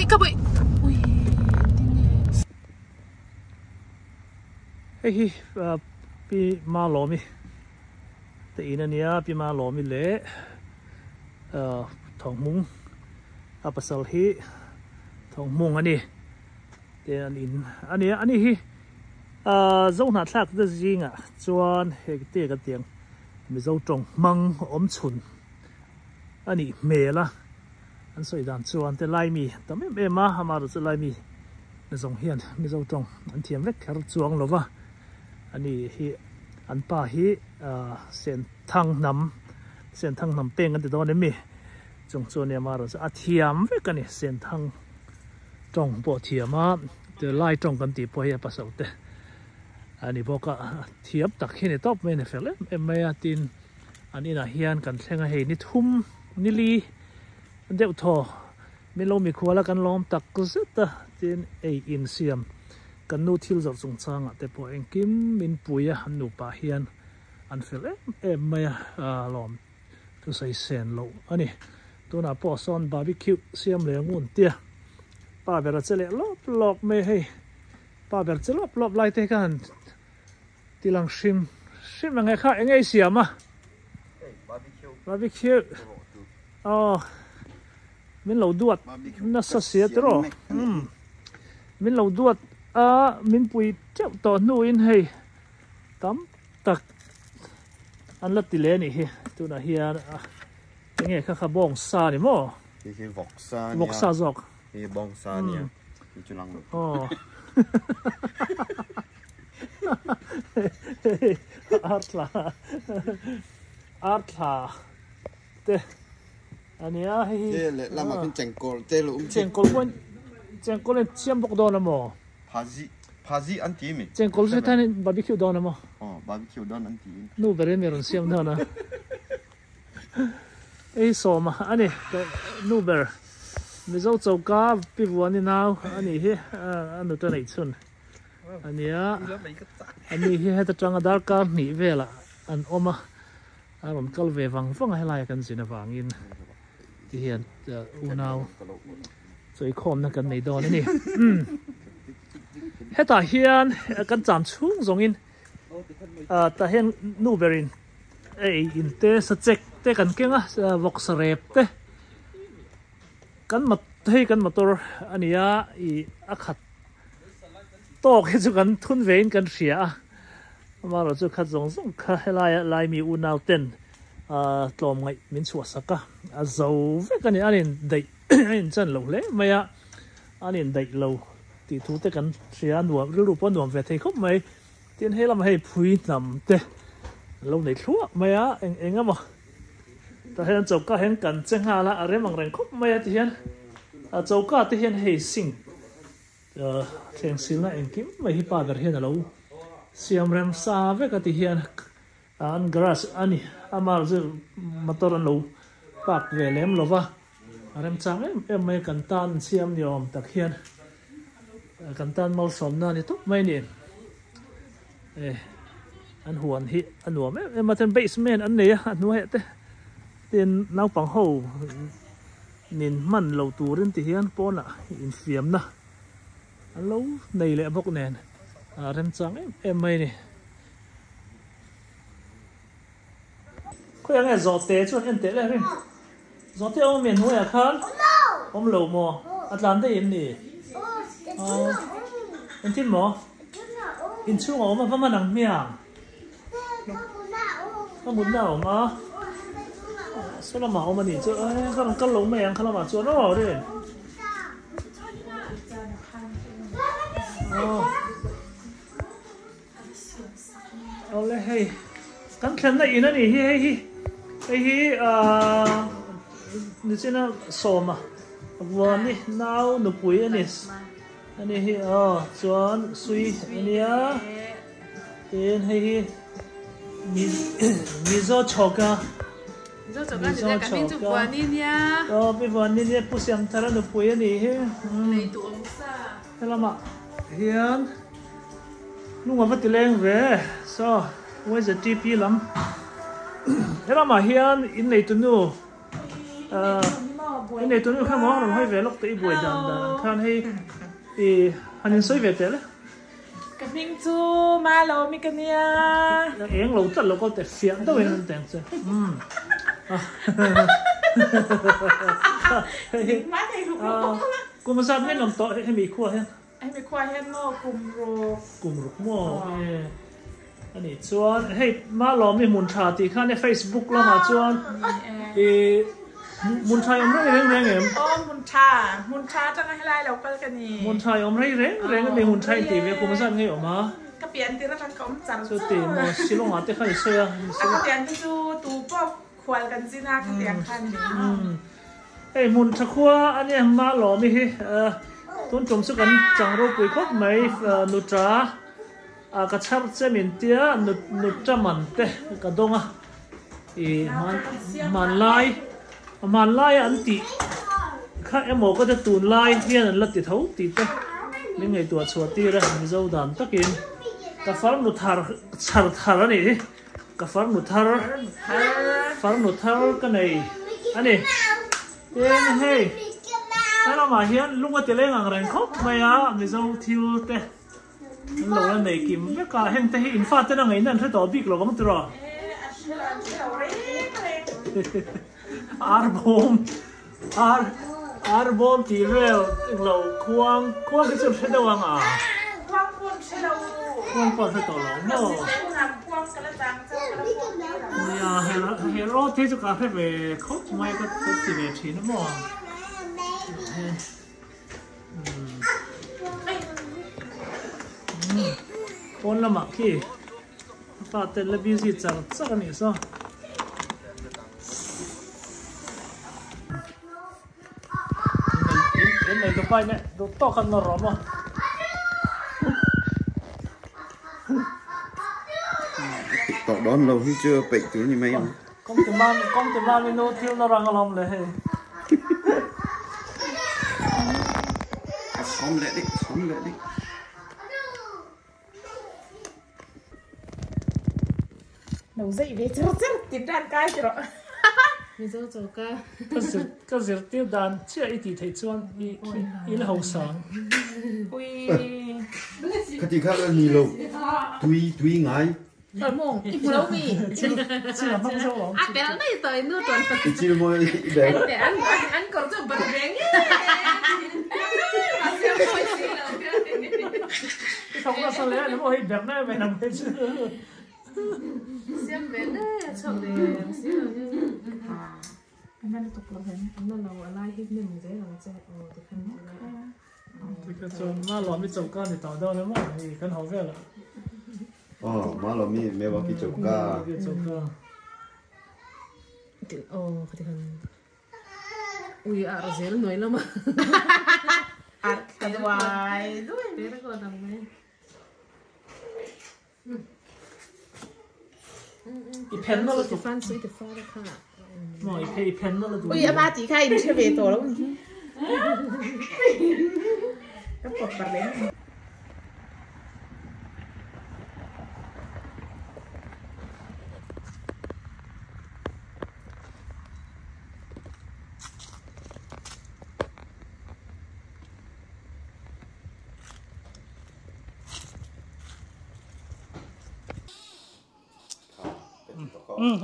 Ka bawih. Ui tinge. Hei hi Pi Malawmi te in a nia, Pi Malawmi leh Thawhmung a pasal hi Thawhmung a ni te an in a nia. Ani hi Zohnahthlak te zingah chuan hei te kan tih ang Mizo tawng hmang awm chhun a nih hmel a. An sawi dan chuan te Laimi tam em em a, amaherawhchu chu Laimi zawng hian Mizo tawng an thiam vek kher chuang lo va, ani hi an pa hi Senthang hnam, Senthang hnam peng an ti dawn em mi? Chung chu ania amaherawhchu a thiam vek a ni, Senthang tawng pawh a thiam a, te Lai tawng kan tih pawh hi a pasal te a ni bawk a, thiam tak hi a ni tawp mai a ni fel em em mai a, tin an inah hian kan thleng a hei ni thum ni li deuh thaw min lo mikhual a kan lawm tak zet a tin ei in siam kan nu thil zawrh chungchangah te pawh engkim min pui a an nupa hian an fel em em mai a lawm thusawi sen loh a ni tunah pawh sawn barbecue siam leh ngun tia pa ber a che leh lawp lawp mai hei pa ber che lawp lawp lai te khan Ti lang hrim hrim ang e kha eng ei siam a barbecue aw min lo duat nasa sia tiraw umm min lo duat a min pui teuh tawh hnuin hei tam tak an la ti leh a nih hi tunah hian eng nge kha kha bawng sa ni maw vawksa zawk Hi bawng sa nia hi chu lang lo. Aw. Ar thla. Ar thla te ania hei hi. Te leh lamah khin chengkawl te lo um chi. Chengkawl pawhin chengkawl in siam bawk dawn a maw? Phazi phazi an ti mi. Chengkawl chu hetah hian barbecue dawn a maw? Aw barbecue dawn an ti in. Nu ber in mi rawn siam dawn a. Ei sawma a ni nu ber Mizo choka pi vuani nau a nih hi a nuta neih chhun a nia a ni hi heta tanga darkar hnih velah an awm a a rawn kal ve vang vang a helai kan zin avangin ti hian unau chawikhawmna kan nei dawn a ni hetah hian kan cham chhung zawngin tah hian nu berin Ei in te sa chek te kan keng a vawksa rep te kan mat hei kan motor a ni a ih a khat tawk hi chu kan thun ve in kan hria a amaherawh chu khat zawng zawng kha helaia laimi unau ten ah tlawm ngaih min chhuah sak a a zo vek a ni an in daih a in chan lo hle mai a an in daih lo tih thu te kan hria a nuam rilru pawh a nuam ve thei khawp mai. Tin hei lamah hei phui hnam te an lo nei thluah mai a, eng eng emaw tah hian choka hian kan che nghal a, a rem ang reng khawp mai a tihian a choka te hian hei sink ah thleng silna engkim mai hi pa ber hian a lo siam rem sa vek a tihian an garage a ni amah chu motor an lo park ve lem lo va a remchang em em mai a kan tan siam ni awm tak hian. Kan tan malsawmna a ni tawp mai a ni. E an huan hi a nuam em em a chuan basement an nei a a hnuaiah te tin naupang ho nin hman lo turin ti hian pawnah infiamna an lo nei leh bawk nen a remchang em em mai a ni. Khawiah nge zawhte chuan en teh le rin. Zawhte awm em hnuaiah khan? Awm lo maw? A tlan daih em ni? Aw. Engtin maw? Inchhung a awm a va man ang hmiang. Ka mutna a awm a. Saw lamah a awm a nih chu. Ka rawn kal lo mai ang kha lamah chuan aw rin. Aw. Awle hei kan thlenna in a nih hi hei hi hei hi ahh nichina sawma vuani nau nupui a ni a ni hi aw chuan sui a nia tin hei hi mizo chhawka mizo chhawka aw pi vuani nia pu siamthara nupui a nih hi helamah hian. Lung a va ti leng ve so YZTP lam helamah hian innei tunu I nei tunu kha maw rawn hawi ve lawk teh i buai dan dan ang khan hei i han insawi ve teh le. Ka hming chu Malawmi ka nia. Eng lo tlat lo kaw teh fiah deuh in an teng che. Kum zat min awm tawh hemi khua hian. Hemi khua hian maw kum ruk. Kum ruk maw e. Ani chuan hei Malawmi hmun tha tih khan e Facebook lamah chuan i hmun tha i awm reng reng reng em? Aw hmun tha, hmun tha atanga helai lo kal ka ni. Hmun tha i awm rei reng reng a ni hmun tha in tih ve kum zat ngei awm a. Ka pian tir atang ka awm char char. Chuti maw Shillong ah te khan i sawi a. A ka pian te chu tu pawh khual kan zin a khatiang khan ni maw. Hei hmun tha khua a nia Malawmi hi tun tum chu kan chang ropui khawp mai nuta ka chhar che min tia nuta man te ka dawng a i hmanlai hmanlai an tih kha emaw ka te tunlai hian an la ti tho tih te min ngaihtuah chhuah tir a Mizo dan takin ka farnu thar chhar thar a nih hi. Ka farnu thar farnu thar ka nei a ni. Tin hei he lamah hian lung a ti leng ang reng khawp mai a Mizo thil te an lo la nei kim vek a heng te hi in fa ten a ngaihna an hre tawh bik lo vang tiraw? Ar bawm ar ar bawm tih vel englo khuang khuang hi chu an hre deuh ang a. Khuang pawh an hre lo. Khuang pawh an hre tawh lo maw. Khuang ka la chang chang ka la pawh tir ang. Nia he rawt hi chu ka hre ve khawp mai ka ti ve thin a maw. Pawn lamah khi a fa te la busy char char a nih saw. In nei tu pai neh duh tawk an nawr rawh maw. Tawh dawn lo hi chu peih tur ni mai ang. Kawng ti mam kawng ti mam inu thil nawr ang alawm le hei. A sawm leh dik sawm leh dik. Lo zeih ve char char tin ran kai ti rawh. Mizo choka. Ka zir ka zirtir dan chiah i tih theih chuan i i la hosang. Ui. Khati kha la ni lo tui tui ngai. Mong i hmu lo mi. Chil a hmang zo awm. A tel mai tawh i nu tuan. I chil maw i bag. An an kawr chu bat ve nge. I thawk nasa le ani maw hei bag na em em ang mai chu. Siam ve le chhuak ve ang si lo ni. An la lutuk lo em. An la lo a lai hi hnem zel ang che aw tikhan ti lai. Tikha chuan Malawmi choka ni tawh dawn emaw hei kan ho vel a. Aw Malawmi Mewaki choka. Mewaki choka. Aw khati khan ui ar zel nuai lama. Ar ka duai duai. Pera ko dang mai. I phen na la tu. Fan sui te fara kha. Maw i phe i phen na la tu. Ui ama ti kha in hre ve tawh lo. Ka pawt bar leh.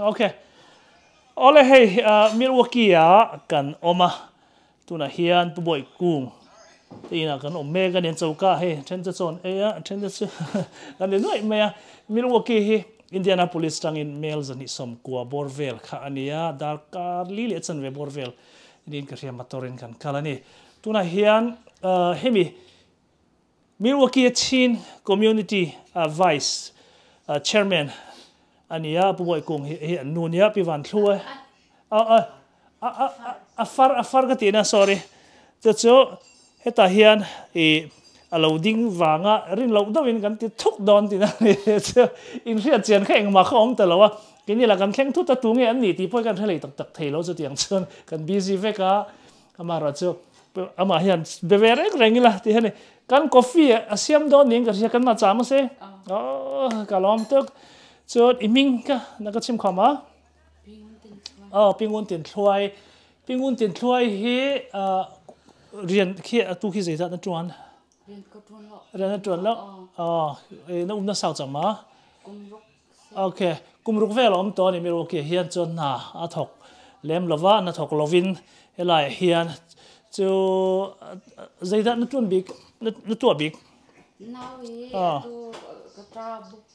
Ok awle hei Milwaukee ah kan awm a tunah hian Pu Bawi Kung te inah kan awm mek a ni an choka hei then te chuan ei a then te chu kan ni nuaih mai a Milwaukee hi Indianapolis tangin mel zahnih sawmkua bawr vel kha a ni a darkar li leh chanve bawr vel niin ka hria motor in kan kal a ni tunah hian hemi Milwaukee Chin Community Vice Chairman a ni a, Pu Bawihkung hi hi an nu nia, Pi Van Thlu e. A a far a far ka tihna sorry. Chu chu hetah hian i a lo ding vanga rin loh deuhin kan ti thuk dawn tihna a ni. Chu inhriat chian kha engmah kha awm ta lo a, keini lah kan thleng thut a tu nge an nih tih pawh hi kan hre lei tak tak thei lo chutiang chuan kan busy vek a. Amaherawh chu amah hian be ve reng reng ila tih hian kan coffee a siam dawn niin ka hria kan mah cham ase aw ka lawm tuk chuan i hming ka na ka chim khawm a aw pingun tin thluai Pingun tin thluai hi rian khi atu khi zeizat na ṭuan? Rian ka ṭuan lo. Rian na ṭuan lo? Oh, na um na sau cang ma? Kum ruk. Okay, kum ruk vel om to ni Milwaukee hian chuan hna a thawk lem lova, na thawk lovin helai hian chu zeidah na ṭuan bik, na tuah bik? Nau hi atu ka ṭa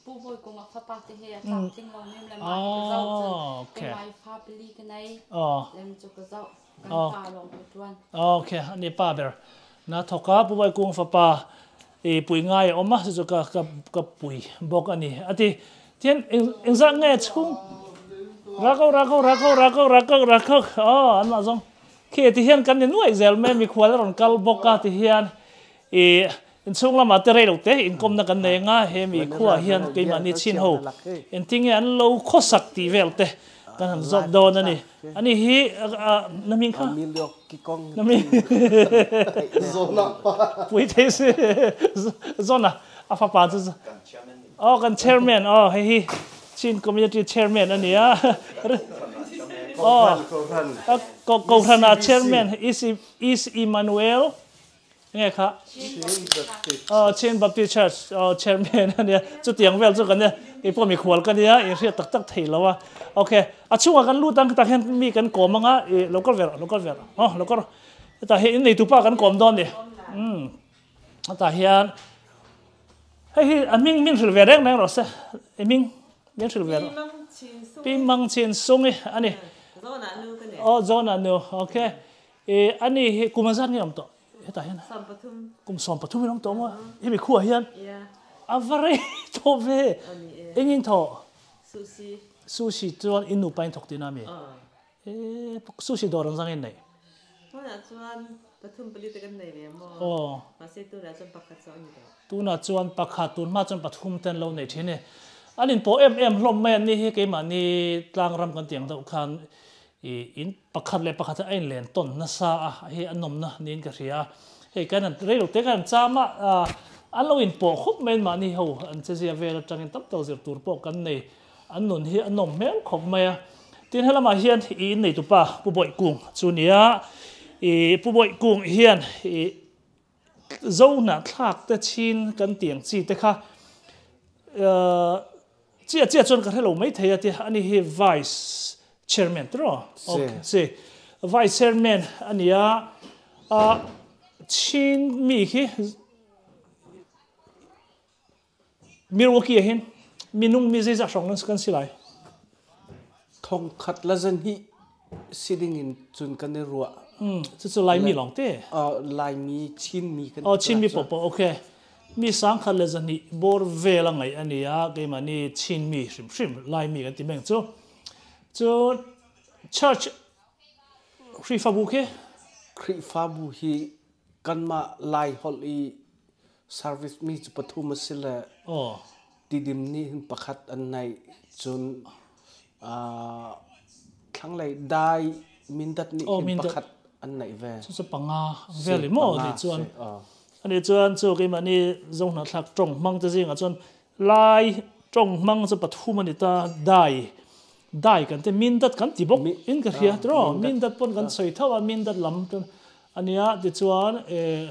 pu bawi kung a fapa te he a tlamtling lo mem le mah ka zoh cun keimah hi fa pali ka nei lem cu ka zoh kan pa lawng ka ṭuan. Okay, ani pa ber na thawk a pu bawi kung fapa i pui ngai a awm a chu chu ka ka ka pui bawk ani ati tian engzah nge chhung rako rako rako rako rako rako oh an mah zawng khi ti hian kan ni nuaih zel mai mikhual a rawn kal bawk a ti hian I inchhung lamah te rei lo te inkawmna kan nei anga he mi khuaah hian keimahni chin ho engtinge an lo khawsak tih vel te kan han zawt dawn a ni. Ani hi na hming kha? Na hming pui thei si Zona a fapa chu aw kan chairman aw hei hi Chin community chairman a ni a aw Kohhranah chairman East Emmanuel Enge kha? Aw Chin Baptist Church aw chairman a nia. Chutiang vel chu kan nia. Kei pawh mikhual ka nia, inhriat tak tak thei lo a. Okay, a chhungah kan lut ang, hetah hian mi kan kawm ang a, ih lo kal ve rawh, lo kal ve rawh. Aw lo kal rawh. Hetah hian inneitu pa kan kawm dawn ni. Umm hetah hian hei hi a hming min hrilh ve reng reng rawh se. I hming min hrilh ve rawh. Pi Mang Chin Sungi a ni. Aw Jonah nu, okay. E, ani hi kum a zat nge awm tawh hetah hian? 13. Kum 13 in awm tawh maw? Hemi khuaah hian? A va rei tawh ve. Engin thawh? Sushi. Sushi chuan in nupa in thawk tihna a mi? E, sushi dawr ang zang in neih? Hmunah chuan pathum pali te kan nei ve maw? Aw. Mahse tunah chuan pakhat chauh a ni tawh. Tunah chuan pakhat, tun hma chuan pathum te an lo nei thin e. An inpawh em em hlawm mai an ni hi keimahni tlangram kan tih ang deuh khan I in pakhat leh pakhat a inlen tawn nasa a, hei a nawmna niin ka hria a. Hei kan han rei lo te kan han cham a, an lo inpawh khawp mai an mahni ho an chezia vel atangin tam tak zir tur pawh kan nei. An nun hi a nawm hmel khawp mai a. Tin helamah hian i inneitupa Pu Bawihkung chu nia, i Pu Bawihkung hian i Zo hnahthlak te chin kan tih ang chi te kha chiah chiah chuan ka hre lo mai thei a tia ani hi vice chairman te rawh ok si vice chairman a ni a chin mi khi Milwaukee ah hin minung mi zeizah hrawng nan kan si lai? Thongkhat la zan hnih si ding in cun kan i ruah. Cucu Laimi lawng te. Laimi Chinmi kan Oh, Chinmi popo okay. Mi sangkhat le zahnih bawr vel a ngaih a ni a, keimah nih Chinmi hrimhrim Laimi kan ti meng cu. Cun church Khrihfabu khi? Khrihfabu hi kanmah Lai holh i Service mi cu pathum a si le Tidim nih hin pakhat an neih cun thlanglei dai Mindat nih hin pakhat an neih ve. Cucu panga vel i maw nih chuan ani chuan chu keimah nih zo hnahthlak tawng hmang te zingah chuan Lai tawng hmang chu pathum a ni ta dai dai kan ti Mindat kan ti bawk in ka hria tiraw Mindat pawn kan sawi tho a Mindat lam A nia, tichuan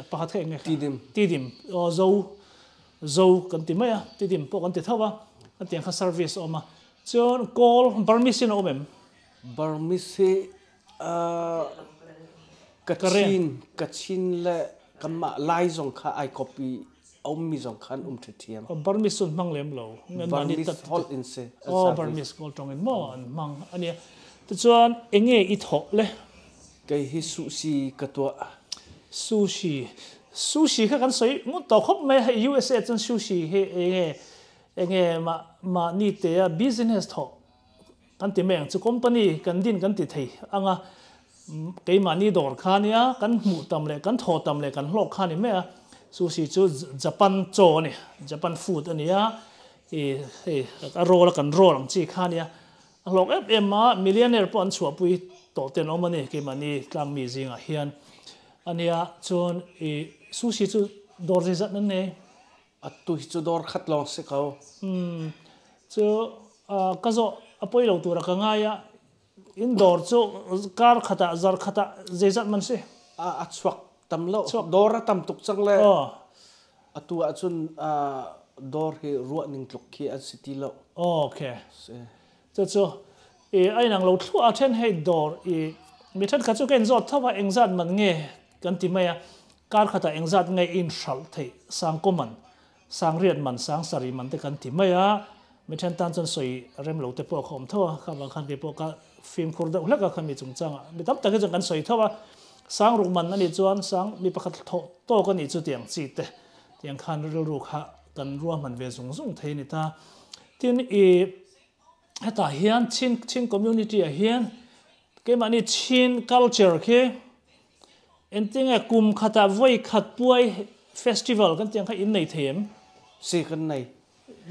pakhat kha eng nge kha? Tidim. Tidim, aw zo, zo kan ti mai a, tidim pawh kan ti tho a, kan tiang kha service a awm a. Chuan kawl, Burmese in a awm em? Burmese hi Kachin, Kachin le kanmah Lai zong kha ai kawp i a ummi zong kha an um ṭhiṭhiam. Burmese cu an hmang lem lo. Burmese holh in si. Aw, Burmese kawl ṭawng in maw an hmang a nia. Tichuan enge i thawh le? Kei hi sushi ka tuah. Sushi. Sushi kha kan sawi ngut tawh khawp mai a, hei USA chuan sushi hi enge enge mah mahni te a business thawh kan ti mai ang chu company kan din kan ti thei ang a, keimahni dawr kha nia kan hmuh tam leh kan thaw tam leh kan hlawk kha ni mai a, sushi chu Japan chaw a ni, Japan food a ni a, ih hei a roll a kan roll ang chi kha nia. A hlawk em em a, millionaire pawh an chhuahpui tawh ten awm a ni, keimahni tlangmi zingah hian a nia. Chuan i sushi chu dawr zai zat nan nei? A tu hi chu dawr khat lawng si ko. Umm, chu ka zawh a pawi lo tura ka ngai a. In dawr chu kar khatah zar khatah zeizat man si? A chuak tam lo. Dawr a tam tuk cang le atu ahcun dawr hi ruah ning tluk khi an si ti lo. Okay. Cucu a inang lo thluah a then hei dawr i mi thenkhat chu ka in zawt tho a engzat man nge kan ti mai a kar khatah engzat nge in hralh theih sangkaw man sangriat man sangsarih man te kan ti mai a mi then tan chuan sawi rem lo te pawh a khawm tho a kha vang khan keipawh ka fimkhur deuh hlek a khami chungchangah mi tam tak hi chuan kan sawi tho a sangruk man anih chuan sang mi pakhat thawh tawk anih chu tiang chi te tiang khan rilru kha kan ruahman ve zung zung thei a ni ta tin i hetah hian Chin Chin community ah hian keimahni Chin culture khi engtinge kum khatah vawi khat puai festival kan tih ang kha in nei thei em? Si kan nei.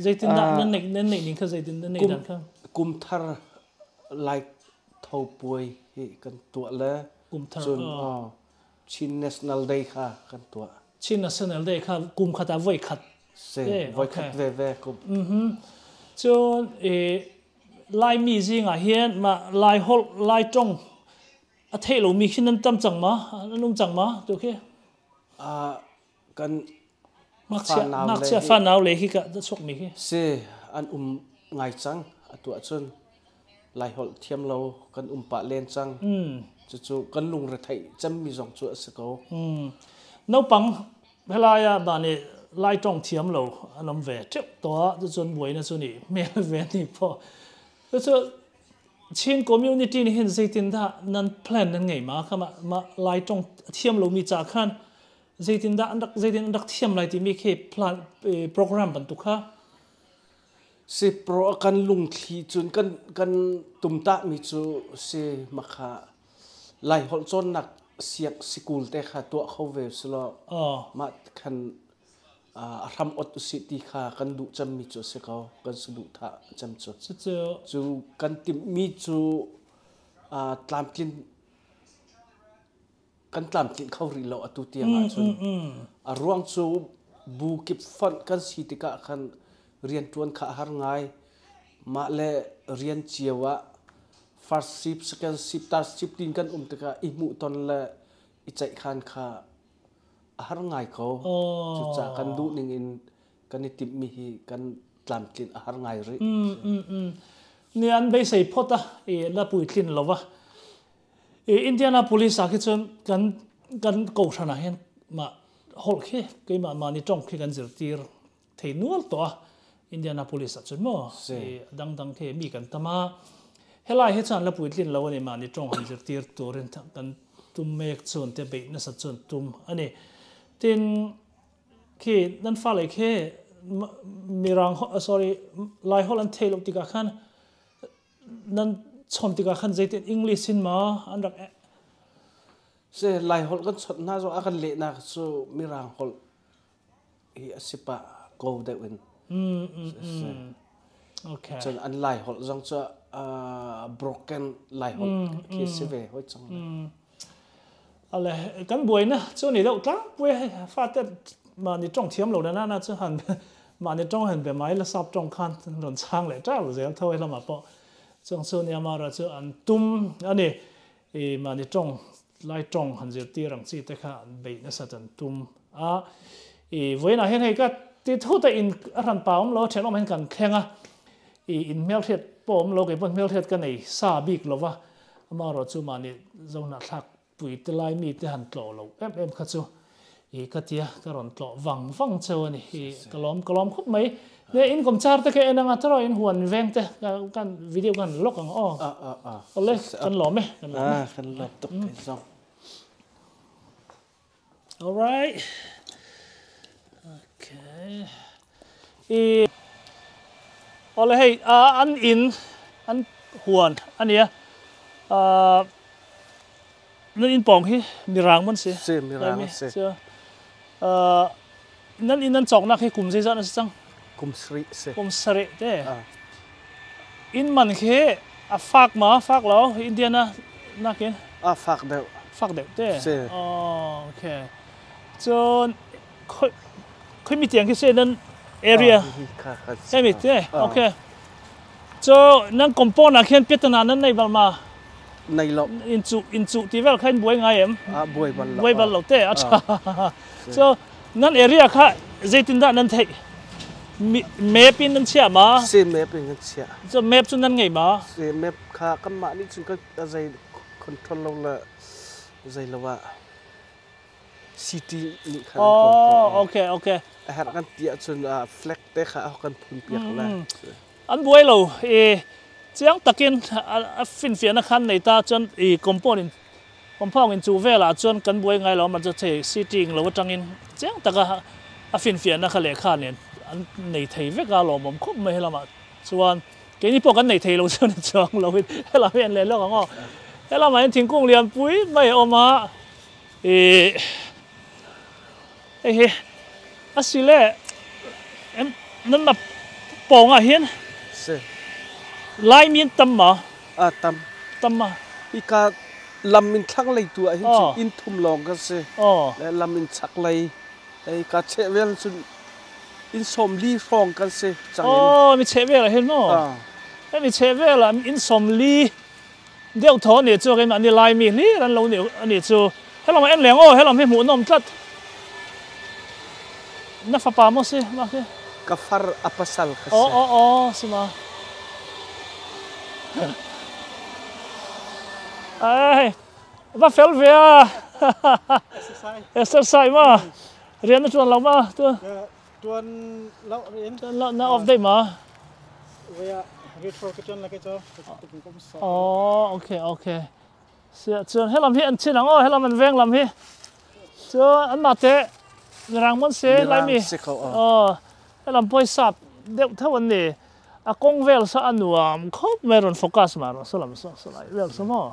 Zeitin dah nan neih nan neih ning kha zeitin nan neih dan kha? Kum thar lai tho puai hi kan tuah le kum thar cun Chin National Day kha kan tuah. Chin National Day kha kum khat ah voi khat. Si, voi khat ve ve kum. Cun Laimi zing ah hin mah Lai holh Lai tong a theih lomi khi nan tam cang ma? Nan um cang ma tu khi? Kan ngakchia fanau le hi ka chuak mi khi. Si, an um ngai cang atu ahcun Lai holh thiam lo kan um pah len cang. Cucu kan lungretheih cemmi zong cu a si ko. Naupang helai ah mah nih Lai tong thiam lo an um ve teuh to cucun buaina cu nih hmel ve ni phaw. Cucu Chin community nih hin zeitindah nan plan nan ngei ma kha ma Lai tong thiam lomi ca khan zeitindah an rak zeitin an rak thiam lai timi khi plan program bantuk kha. Si pro kan lungthli cun kan kan tumtahmi cu si makha Lai holh cawnnak siang sikul te kha tuah kho ve selaw mah khan a hram ot usih ti kha kan duh cemmi cu a si ko kan saduhthah cem cu cu kan timhmi cu tlamtlin kan tlamtlinh kho rih lo atu tiang ahcun a ruang cu bu kip fonh kan si tikah khan rianṭuan kha a har ngai mah le rian cio ah first ship second ship third ship tin kan um tikah i hmuh ton le i ceihkhan kha a har ngai ko cucaah kan duh ning in kan i timhmi hi kan tlamtlinh a har ngai rih ni an beisei phot a i la puitlin lova Indianapolis ah khi cun kan kan kohhran ah hin mah holh khi keimah mah ni tong khi kan zirtir thei nual to a Indianapolis ah cun maw dangdang khi mi kan tam a helai hi chuan la puitlin lo ani mah ni tong han zirtir turin kan tum mek chun te beih nasa chun tum ani tin khi nan fale khi mirang sorry lai holh an thei lo tikah khan Nan chawnh tikah khan zeitin English in ma an rak Si Lai holh kan chawnh hna zong a kan lehnak cu Mirang holh hi a si pah ko deuh in. Okay. Cun an Lai holh zong cu broken Lai holh khi si ve hoi cang. Ale kan buaina cu ni deuh tlangpui fate ma ni tong thiam lo na na chu han ma ni tong han be mai la sap tong khan ron chang le tar zel tho lama po chung chu nia ma ra chu an tum ani i ma ni tong lai tong han zir ti rang chi te kha an bei na sa chan tum a i voina hen hei ka ti thu ta in ran pa om lo then om hen kan thlenga i in mel thiat pom lo ke pon mel thiat ka nei sa bik lova Amaherawh chu mahni zohnahthlak pui te lai mi te han tlawh lo em em kha chu i ka tia ka rawn tlawh vang vang cheu a ni. I ka lawm ka lawm khawp mai. Nge in kawmchar te kha en anga tawrh in huan veng te kan video kan lock ang aw. Awle kan lawm e kan lawm e. Kan lawm tuk thei zawng. All right. Okay. I ole hei an in an huan ania nan in pong hi mirang man si si mirang si nan in nan chok nak hi kum zei zat na si cang kum sari si kum sari te in man khi a fak ma fak lo Indiana nakin a fak deuh fak deuh te si oh okay cun khoi khoi mi tiang khi se nan area hemi te okay so nan compound ah khian piatana nan nei bal ma Nei lo. In chu in chu ti vel kha in buai ngai em? A buai bal lo. Buai bal lo te a tha. So nan area kha zeitin dah nan theih? Map in nan chiah ma? Si map in kan chiah. So map cu nan ngei ma? Si map kha kanmah nih cun kan zei control lo le zei lo ah city nih khan an control. Oh, okay, okay. A herh kan ti ahcun flag te kha a kan phun piak le. An buai lo i chiang takin a finfiahna khan nei ta chuan i compound in compound in chu velah chuan kan buai ngai lo a chu thei city eng lo atangin chiang taka a finfiahna kha lehkha nen an nei thei vek a lawmawm khawp mai helamah chuan keini pawh kan nei thei lo chuan chuang lo in helam hi an leh lawk ang aw helamah hian thingkung lian pui mai a awm a ih Hei hi a si le em nan map pawng ah hin Si. Laimi an tam ma? A tam. Tam ma? Hika lam in thlanglei tu ah hin cun inn thum lawng kan si. Le lam in chaklei hei ka chehvel cun inn 40 hrawng kan si cang in. Oh, mi chehvel ah hin maw? Hei mi chehvel ah inn 40 Deuh thaw anih chu keimah ni Laimi hlir an lo ni anih chu. Helam ah en leng aw, helam hi hmuhnawm tlat. Na fapa maw si mah khi? Ka far a pasal ka si. Aw aw aw si ma. Ai va fel ve a. Exercise. Exercise ma. Rian na tuan lo ma tu. Tuan lo rian. Tuan lo na off dei ma. Wea retro ka tuan la ke cho. Oh, okay, okay. Sia chuan helam hi an chin ang aw, helam an veng lam hi. Chu an mah te mirang mon se lai mi. Oh, helam pawh hi sap deuh tho an ni. A kawng vel saw a nuam khawp mai rawn focus mah rawh saw lam saw saw lai vel saw maw.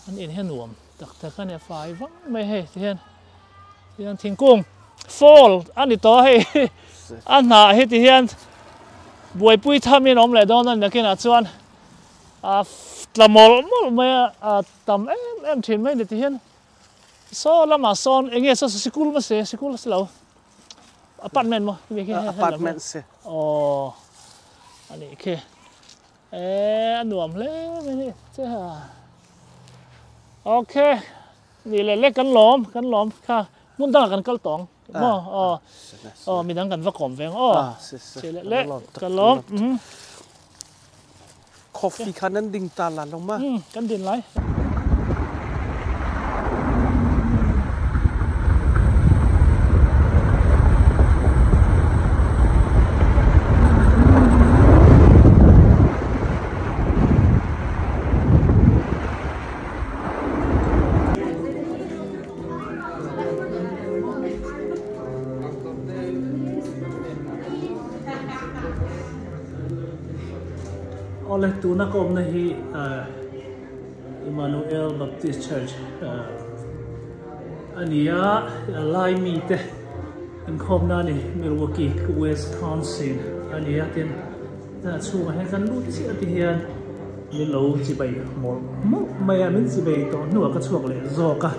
An in hi a nuam tak tak a ni a fai vang mai hei tihian tihian thingkung fall a ni tawh a hei a hnah hi tihian buaipui tham in a awm leh dawn a ni nakinah chuan a tla mawlh mawlh mai a a tam em em thin mai ni tihian saw lamah sawn eng nge saw sikul hmasa sikul a si lo apartment maw apartment si aw a nih khi. Eee a nuam hle mai ni che ha. Ok ni leh lek kan lawm kan lawm kha hmun dangah kan kal tawng maw aw aw midang kan va kawm veng aw che leh lek kan lawm. Coffee kha nan ding ta la lo ma. Kan din lai. Awle tuna ka awmna hi Emmanuel Baptist Church a ni a, lai mite inkhawmna a ni, Milwaukee, Wisconsin a ni a, tin a chhungah hian kan lut chiah te hian min lo chibai mawlh mawlh mai a, min chibai tawh hnuah ka chhuak leh zawk a,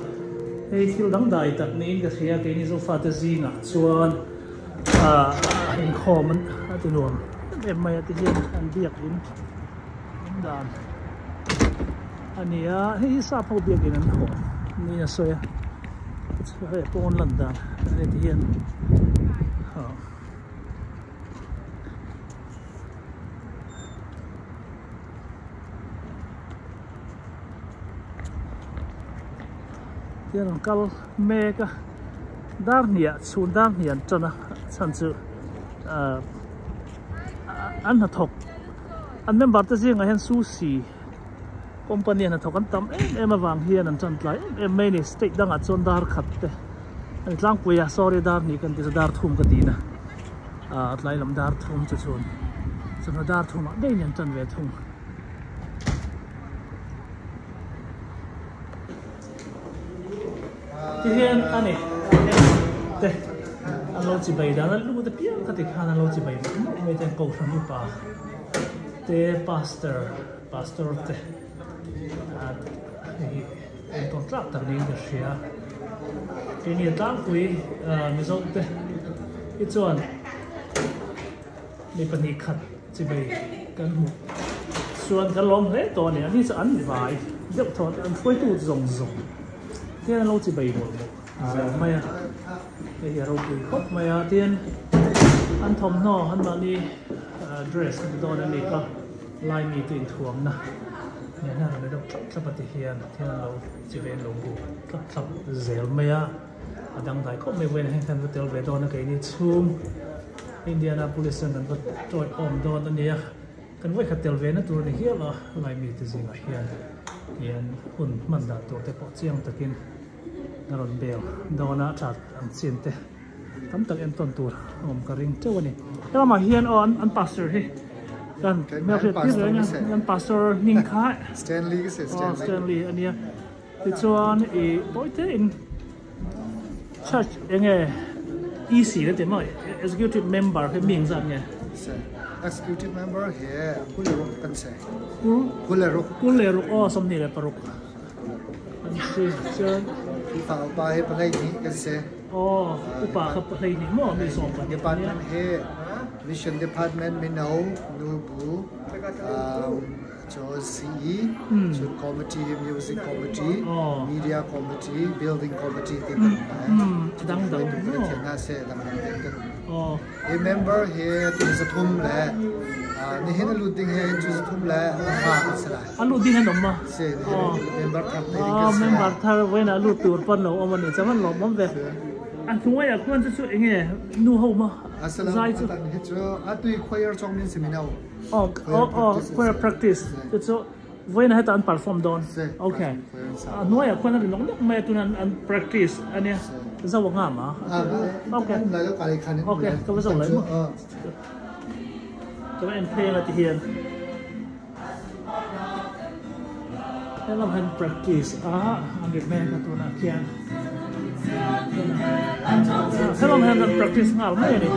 hei thil dangdai tak niin ka hria keini Zofate zingah chuan inkhawm a ti nuam em em mai a ti hian an biak in awm dan a ni a hei hi sap ho biak in an haw niin a sawi a hei pawn lan dan a ni ti hian Tihian an kal mek a dar hniah chhun dar hnih an tan a chhan chu ahh an hnathawk an member te zingah hian sushi company a hnathawk an tam em em avang hian an tan tlai em em mai a ni state dangah chuan dar khat te a ni tlangpui a sorry dar hnih kan ti chu dar thum ka tihna ahh tlai lam dar thum chu chhun chawhnu dar thumah daih in an tan ve thung. Tihian a ni te an lo chi bai dan a lu te piang kha tikhan an lo chi bai mawlh mawlh mai te kohhran upa te pastor pastor te hei hi entawn tlak tak niin ka hria keini tlangpui mizo te hi chuan Mi 2 khat chi bai kan hmuh chuan kan lawm hle tawh a ni. Ani chu an vai deuh thaw an hruaitu zawng zawng tian an lo chi bei mawlh mawlh zel mai a hei hi a ropui khawp mai a tin an thawmhnaw an mahni dress an ti dawn a ni ka lai mi te inthuamna nen hian rawn deuh thlap thlap a ti hian thian an lo chi ve an lo buk thlap thlap zel mai a a dangdai khawp mai vawiin ah hian kan va tel ve dawn a keini chhung Indianapolis chuan kan va tawih awm dawn a nia. Kan vawikhat tel ve na tur a ni hial a, lai mite zingah hian hian hun hman dan tur te pawh chiang takin a rawn bel dawn a, that ang chin te tam tak entawn tur a awm ka ring teuh a ni. He lamah hian aw an pastor hi kan hmelhriat tir reng a, an pastor hming kha Stanley ka se Stanley Stanley a nia. Tichuan i tawi te in church enge EC kan tih maw executive member hi mi engzat nge? Executive member hi kul le ruk kan si. Kul? Kul le ruk. Kul le ruk aw 26 kan si chuan. Khrihfa upa hi pahleihnih kan si. Aw upa kha pahleihnih maw mi 12. Department hi Mission Department mino nubu Cun CE, cun committee, music committee, media committee, building committee ti kan um. Dang dang. Thian hna seh dang dang ten kan um. Hi member hi tu zathum le nihin a lut ding he cu zathum le ha kan si lai. A lut ding an um ma? Si, member thar te ding kan si. Member thar ven a lut tur pan lo om ani chaman lom om ve. A hnuai ah khuan chu chu enge nu ho ma? Zai chu. Hi chu atui choir chong min si mino. Aw aw aw choir practice te chu vawiin heta an perform dawn okay a hnuaiah khuan a ri nawk nawk mai a tuna an practice a nia zo a ngam a okay okay ka va zo lai maw ka va en phei anga ti hian helam han practice a an ri mek a tunah khian helam hian an practice nghal mai a ni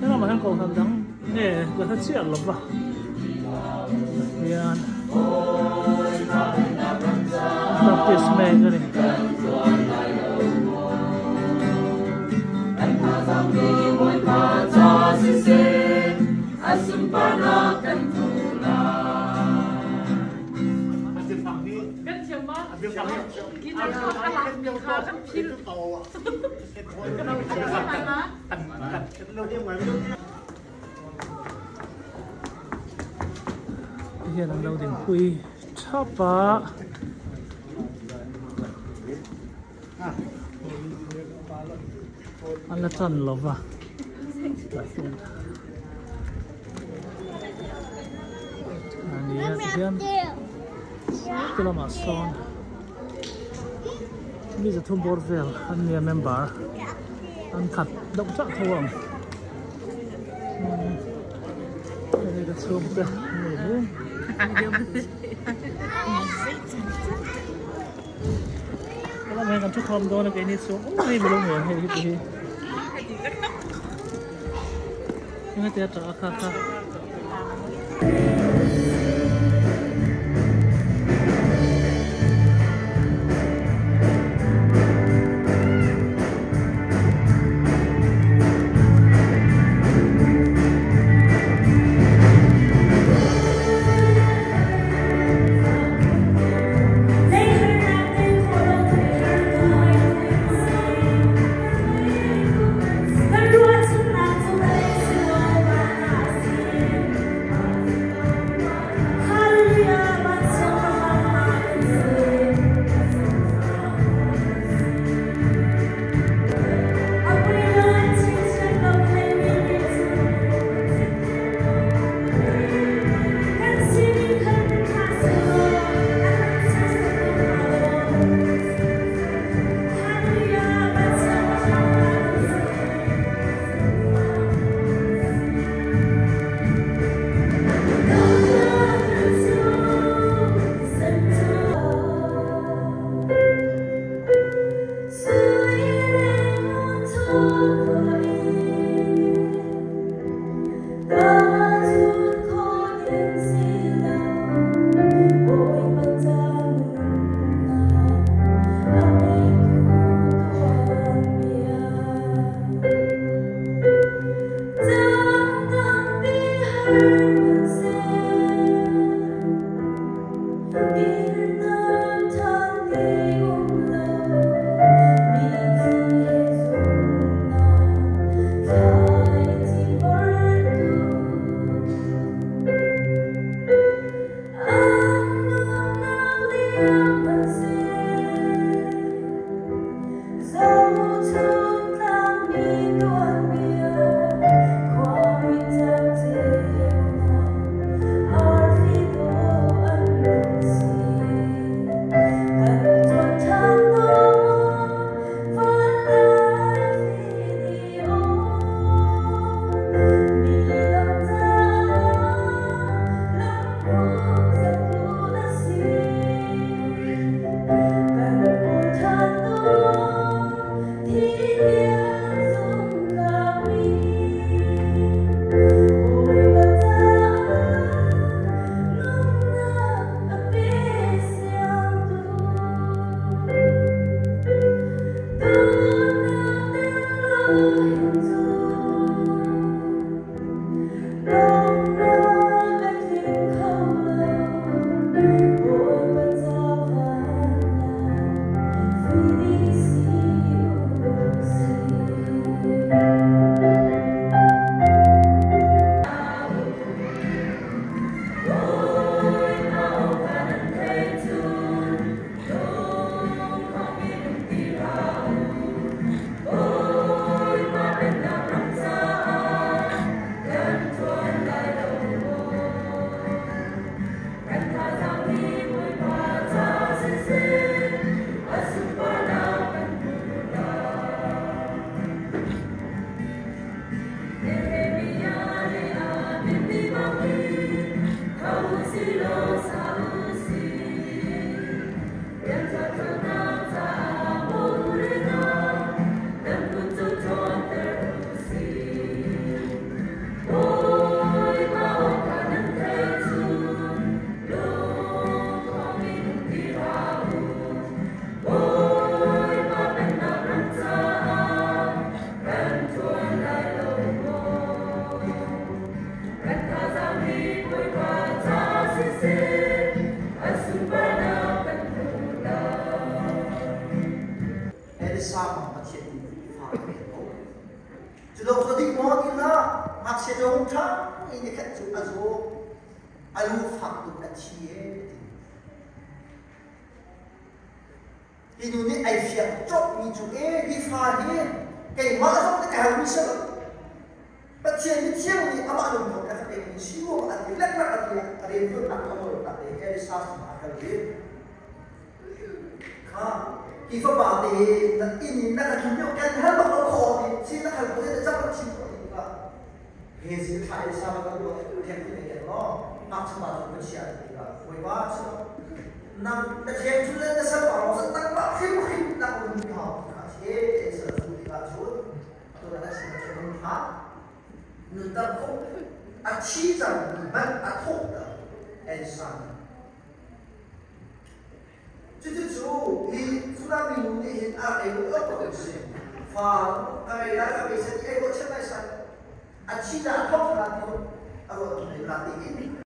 helamah hian kohhran dang nge ka hre chiah lo va hian practice mek a ni. Hian an lo dinpui thap a. An la tan lo va. Ani a tihian ti lamah sawn mi zathum bawr vel an nia member an khat deuh chauh tho ang. Hei ka chhung te ni hi. Lam hei kan thu khawm dawn a keini chu aw hei milo nge hei hi ti hi. Hei te a kha kha. Elisa bang Pathian nih fa a pek ko. Cu lo cu dik maw ti hlah, ngakchia cu hung ṭhang i nikhat cu a zaw, a lu fak tuk a thi e a ti. Hi nu nih ai fiang cawkmi cu e hi fa hi keimah zong nih ka herhmi si lo. Pathian mi thiang nih amah lungtho a ka pekmi si ruangah a ti lengmang a ti a rianṭuannak a ngolnak le Elisa sinah a kal i kha hi fapa te na inn in na ka tlun lio kan hal bak lo khaw ti sin na hal ko na cang rak chim ko ti tikah Hezi thla Elisa va kal ruang theng ti ken law ngakchia pa cu Pathian ti tikah Bawipa si lo nang na theng cu le na sal pa lawng sa nangmah hrimhrim na um hau ti kha si Elisa cu tikah cun tutan a sin a kha nunter khawh a thi cangmi hmanh a thawhter Elisa nih. Cuticu hi Tsunami nu nih hin a rak ei lo ko si. Fa a ngei lai a beiset i ei ko chiat lai sai. A thi dah a thawk hna ti a ruah tung la te in.